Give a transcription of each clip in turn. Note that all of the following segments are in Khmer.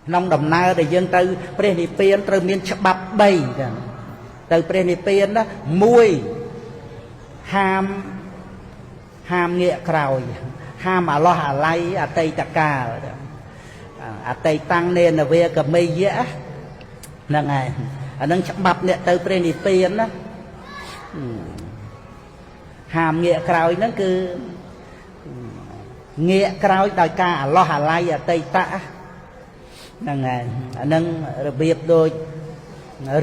ក្នុងដំណើរដែលយើងទៅព្រះនិព្វានត្រូវមានច្បាប់3ចឹងទៅព្រះនិព្វានណា1ហាមងាកក្រោយហាមអាឡោះអាល័យអតីតកាលអតីតាំងនេនវេកមេយៈហ្នឹងហើយអានឹងច្បាប់អ្នកទៅព្រះនិព្វានណាហាមងាកក្រោយហ្នឹងគឺងាកក្រោយដោយការអាឡោះអាល័យអតីតៈហ្នឹងហើយអានឹងរបៀបដូច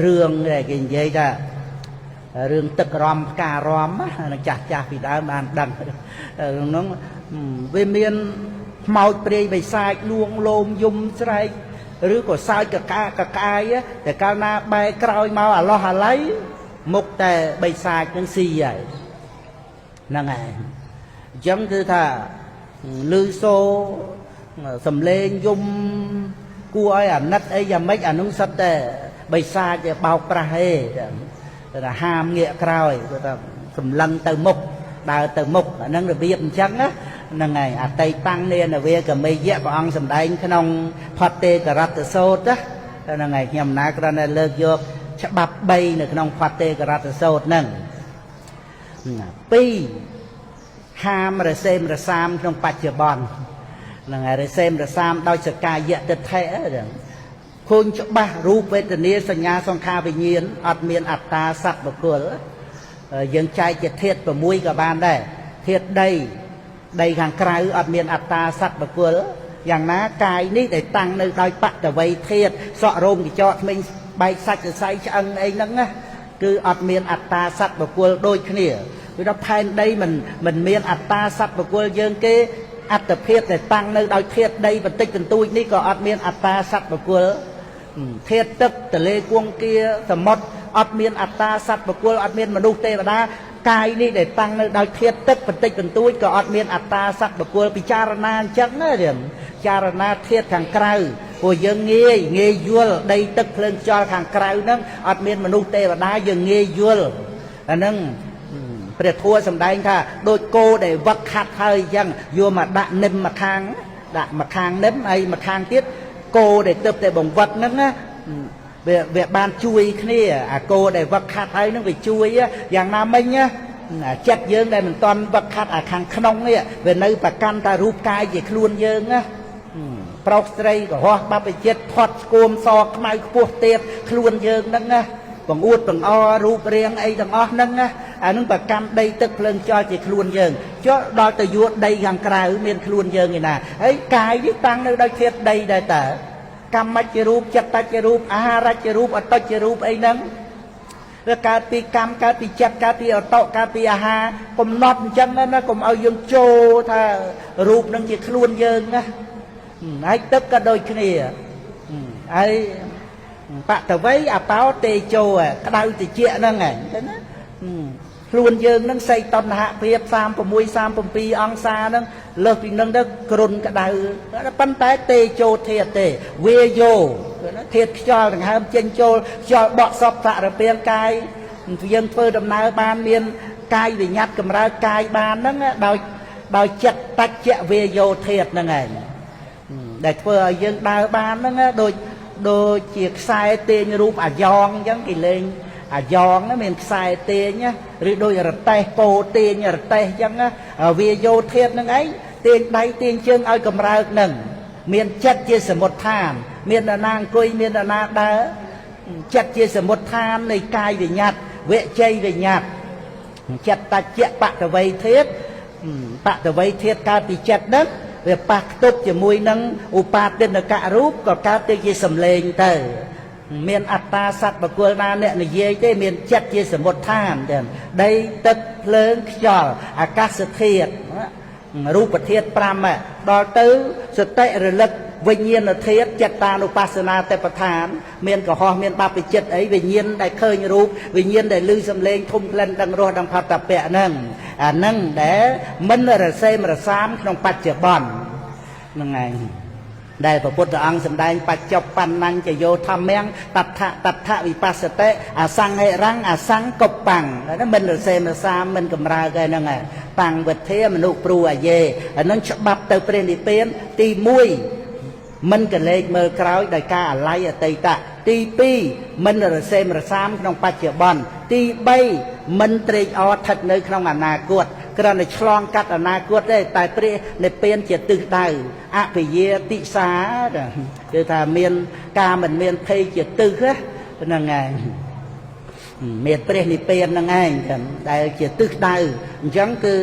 រឿងដែលគេនិយាយថារឿងទឹករំផ្ការំណាចាស់ចាស់ពីដើមបានដឹងរឿងហ្នឹងវាមានខ្មោចព្រាយបិសាចលួងលោមយំស្រែកឬក៏សើចកកាកកាយតែកាលណាបែរក្រោយមកអាឡោះអាល័យមុខតែបិសាចនឹងស៊ីហើយហ្នឹងហើយអញ្ចឹងគឺថាលឺសូសំលេងយំគួរឲ្យអាណិតអីយ៉ាងម៉េចអានោះសិតតែបិសាចបោកប្រាស់ឯងតែហាមងាកក្រោយគឺថាសម្លឹងទៅមុខដើរទៅមុខអាហ្នឹងរបៀបអញ្ចឹងណាហ្នឹងហើយអតីតាំងនេនវេកមេយៈព្រះអង្គសម្ដែងក្នុងផតេករតសោតណាហ្នឹងហើយខ្ញុំណាគ្រាន់តែលើកយកច្បាប់3នៅក្នុងផតេករតសោតហ្នឹង2ហាមរសេមរសាមក្នុងបច្ចុប្បន្នហ្នឹងហើយរសេមរសាមដោយសកាយតិដ្ឋិហ្នឹងឃើញច្បាស់រូបវេទនាសញ្ញាសង្ខារវិញ្ញាណអត់មានអត្តាសត្វបុគ្គលយើងចែកជាធាតុ6ក៏បានដែរធាតុដីដីខាងក្រៅអត់មានអត្តាសត្វបុគ្គលយ៉ាងណាកាយនេះដែលតាំងនៅដោយបតវ័យធាតុសក់រោមកញ្ចក់ធ្មេញបែកសាច់សរសៃឆ្អឹងអីហ្នឹងណាគឺអត់មានអត្តាសត្វបុគ្គលដូចគ្នាគឺថាផែនដីមិនមានអត្តាសត្វបុគ្គលយើងគេអត្តភាពដែលតាំងនៅដោយធាតុដីបន្តិចបន្តួចនេះក៏អត់មានអត្តាសត្វបុគ្គលធាតុទឹកទលេគង្គាសមុទ្រអត់មានអត្តាសត្វបុគ្គលអត់មានមនុស្សទេវតាកាយនេះដែលតាំងនៅដោយធាតុទឹកបន្តិចបន្តួចក៏អត់មានអត្តាសត្វបុគ្គលពិចារណាអញ្ចឹងណារៀមចារណាធាតុខាងក្រៅព្រោះយើងងាយងាយយល់ដីទឹកភ្លើងខ្យល់ខាងក្រៅហ្នឹងអត់មានមនុស្សទេវតាយើងងាយយល់អាហ្នឹងព្រះធัวសម្ដែងថាដូចគោដែលវឹកខាត់ហើយអញ្ចឹងយកមកដាក់នឹមមកខាងដាក់មកខាងនឹមហើយមកខាងទៀតគោដែលទៅតែបង្វឹកហ្នឹងណាវាបានជួយគ្នាអាគោដែលវឹកខាត់ហើយហ្នឹងវាជួយយ៉ាងណាមិញណាចិត្តយើងដែលមិនតន់វឹកខាត់អាខាងក្នុងនេះវានៅប្រកាន់តែរូបកាយជាខ្លួនយើងណាប្រុសស្រីកុហកបព្វជិតផត់ស្គមសខ្មៅខ្ពស់ទៀតខ្លួនយើងហ្នឹងណាបង្អួតបង្អរូបរាងអីទាំងអស់ហ្នឹងណាអានឹងប្រកាន់ដីទឹកភ្លើងចោលជាខ្លួនយើងចុះដល់ទៅយកដីខាងក្រៅមានខ្លួនយើងឯណាហើយកាយនេះតាំងនៅដោយធាតុដីដែរតើកម្មជារូបចិត្តជារូបអាហារជារូបអតុជារូបអីហ្នឹងវាកើតពីកម្មកើតពីចិត្តកើតពីអតុកើតពីអាហារកំណត់អញ្ចឹងណាកុំឲ្យយើងចូលថារូបនឹងជាខ្លួនយើងណាហើយទឹកក៏ដូចគ្នាហើយបតវ័យអបោតេជោក្តៅតិចហ្នឹងឯងទៅណាខ្លួនយើងនឹងសីតុណ្ហភាព36 37អង្សាហ្នឹងលើសពីនឹងទៅគ្រុនក្តៅប៉ុន្តែតេជោធាតទេវាយោធាតខ្យល់ដង្ហើមចេញចូលខ្យល់បក់សពសារពាង្គកាយយើងធ្វើដំណើរបានមានកាយវិញ្ញាតកម្រើកាយបានហ្នឹងដោយចិត្តបច្ចៈវាយោធាតហ្នឹងឯងដែលធ្វើឲ្យយើងដើរបានហ្នឹងដូចជាខ្សែទាញរូបអាយ៉ងអញ្ចឹងគេលេងអាយ៉ងមានខ្សែទាញឬដូចរទេះពោទាញរទេះអញ្ចឹងវាយោធាតនឹងឯងទាញដៃទាញជើងឲ្យកម្រើកនឹងមានចិត្តជាសមុទ្ឋានមាននរណាអង្គុយមាននរណាដើរចិត្តជាសមុទ្ឋាននៃកាយវិញ្ញាតវជ័យវិញ្ញាតចិត្តតច្ចៈបតវ័យធាតបតវ័យធាតកើតពីចិត្តហ្នឹងវាប៉ះខ្ទប់ជាមួយនឹងឧបាទិនករូបក៏កើតទៅជាសម្លេងទៅមានអត្តាសត្វបុគ្គលណាអ្នកនិយាយទេមានចិត្តជាសមុទ្ឋានទាំងដីទឹកភ្លើងខ្យល់អាកាសធាតុរូបធាតុ5ដល់ទៅសតិរលឹកវិញ្ញាណធាតុចិត្តតានុបស្សនាទេពឋានមានកុហកមានបព្វជិតអីវិញ្ញាណដែលឃើញរូបវិញ្ញាណដែលឮសំឡេងធំក្លិនដឹងរសដឹងផតពៈហ្នឹងអាហ្នឹងដែលមិនរសេមរសាមក្នុងបច្ចុប្បន្នហ្នឹងឯងដែលព្រះពុទ្ធអង្គសម្ដែងបច្ចុប្បន្នញ្ញយោធម្មំតដ្ឋតដ្ឋវិបស្សតិអសង្ហិរੰអសង្កុបੰហ្នឹងមិនរសេមរសាមមិនកម្រើកឯហ្នឹងតាំងវិធាមនុព្រូអាយេអាហ្នឹងច្បាប់ទៅព្រះនិព្វានទី1 មិនកលេចមើលក្រោយដោយការអាល័យអតីតទី2មិនរសេមរសាមក្នុងបច្ចុប្បន្នទី3មិនត្រេកអរស្ថិតនៅក្នុងអនាគតគ្រាន់តែឆ្លងកាត់អនាគតទេតែព្រះនិព្វានជាទិសដៅអភិយាទិសាគឺថាមានការមិនមានភ័យជាទិសហ្នឹងឯងមានព្រះនិព្វានហ្នឹងឯងដែលជាទិសដៅអញ្ចឹងគឺ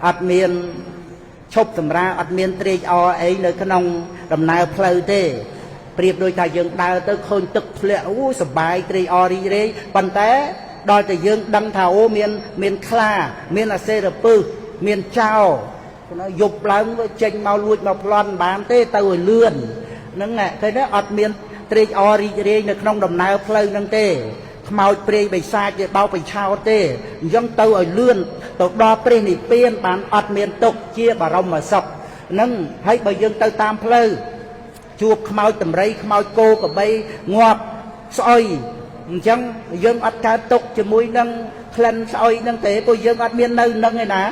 អត់មានឈប់សម្រាអត់មានត្រេកអរអីនៅក្នុងដំណើរផ្លូវទេប្រៀបដូចថាយើងដើរទៅឃើញទឹកធ្លាក់អូសបាយត្រេកអររីករាយប៉ុន្តែដល់តែយើងដឹងថាអូមានខ្លាមានអាសេរពឹសមានចោរយប់ឡើងចេញមកលួចមកប្លន់បានទេទៅឲ្យលឿនហ្នឹងឃើញទេអត់មានត្រេកអររីករាយនៅក្នុងដំណើរផ្លូវហ្នឹងទេខ្មោចព្រាយបិសាចគេបោកបញ្ឆោតទេអញ្ចឹងទៅឲ្យលឿនទៅដល់ព្រះនិព្វានបានអត់មានទុក្ខជាបរមសុខហ្នឹងហើយបើយើងទៅតាមផ្លូវជួបខ្មោចតម្រៃខ្មោចគោក្របីងាប់ស្អុយអញ្ចឹងយើងអត់កើតទុក្ខជាមួយនឹងក្លិនស្អុយហ្នឹងទេព្រោះយើងអត់មាននៅនឹងឯណា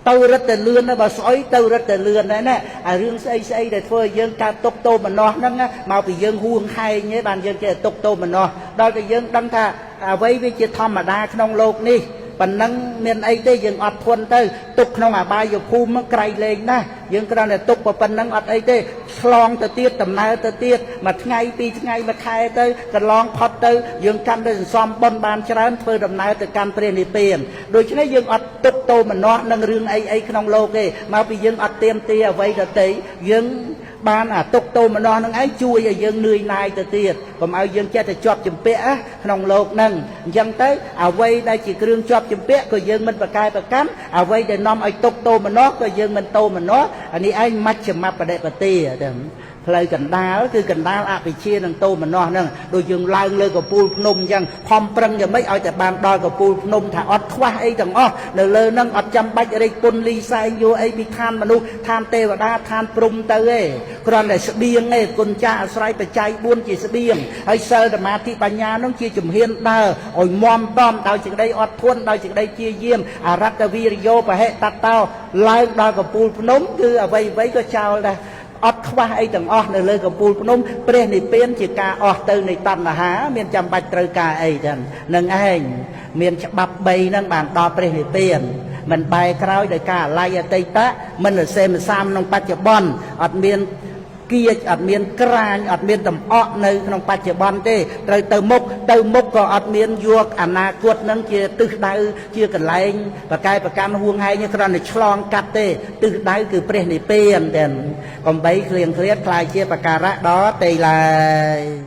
ទៅរត់តែលឿនបើស្អុយទៅរត់តែលឿនដែរណាអារឿងស្អីស្អីដែលធ្វើឲ្យយើងកើតទុក្ខទោមនស្សហ្នឹងមកពីយើងហួងហែងឯងបានយើងចេះទុក្ខទោមនស្សដល់តែយើងដឹងថាអ្វីវាជាធម្មតាក្នុងโลกនេះប៉ុណ្ណឹងមានអីទេយើងអត់ធន់ទៅទុកក្នុងអបាយភូមិក្រៃលែងណាស់យើងគ្រាន់តែទុកប៉ុណ្ណឹងអត់អីទេឆ្លងទៅទៀតដំណើរទៅទៀតមួយថ្ងៃពីរថ្ងៃមួយខែទៅកន្លងផុតទៅយើងកាន់តែសន្សំបុណ្យបានច្រើនធ្វើដំណើរទៅកាន់ព្រះនិព្វានដូច្នេះយើងអត់ទុកទោមនស្សនឹងរឿងអីអីក្នុងលោកទេមកពីយើងអត់ទៀមទាអ្វីដទៃយើងបានអាទុកទោមនស្សនឹងឯងជួយឲ្យយើងនឿយណាយទៅទៀតកុំឲ្យយើងចេះតែជាប់ជំពាក់ក្នុងលោកហ្នឹងអញ្ចឹងទៅអ្វីដែលជាគ្រឿងជាប់ជំពាក់ក៏យើងមិនប្រកែប្រកាន់អ្វីដែលនាំឲ្យទុកទោមនស្សក៏យើងមិនទោមនស្សអានេះឯងមជ្ឈមបដិបទាទៅផ្លូវកណ្ដាលគឺកណ្ដាលអវិជ្ជានិងទោមនស្សហ្នឹងដូចយើងឡើងលើកំពូលភ្នំអញ្ចឹងខំប្រឹងយ៉ាងម៉េចឲ្យតែបានដល់កំពូលភ្នំថាអត់ខ្វះអីទាំងអស់នៅលើហ្នឹងអត់ចាំបាច់រែកពុនលីសែងយកអីពីឋានមនុស្សឋានទេវតាឋានព្រំទៅទេគ្រាន់តែស្បៀងទេគុណចាស់អាស្រ័យបច្ច័យ4ជាស្បៀងហើយសិលសមាធិបញ្ញាហ្នឹងជាជំហានដើរឲ្យមមតំដោយសេចក្តីអត់ធន់ដោយសេចក្តីជាយាមអរតវិរិយោបហិតតោឡើងដល់កំពូលភ្នំគឺអ្វីអ្វីក៏ចោលដែរអត់ខ្វះអីទាំងអស់នៅលើកំពូលភ្នំព្រះនិព្វានជាការអស់ទៅនៃតណ្ហាមានចាំបាច់ត្រូវការអីចឹងនឹងឯងមានច្បាប់3ហ្នឹងបានដល់ព្រះនិព្វានមិនបែរក្រោយដោយការអាល័យអតីតមិនរសេមសាមក្នុងបច្ចុប្បន្នអត់មានគៀចអត់មានក្រាញអត់មានតំអក់នៅក្នុងបច្ចុប្បន្នទេត្រូវទៅមុខទៅមុខក៏អត់មានយកអនាគតនឹងជាទិសដៅជាកន្លែងប្រកែប្រកាន់ហួងហែងគ្រាន់តែឆ្លងកាត់ទេទិសដៅគឺព្រះនិព្វានទាំងកំបីគ្លៀងគ្លាតខ្លាយជាបការៈដល់ទេឡើយ។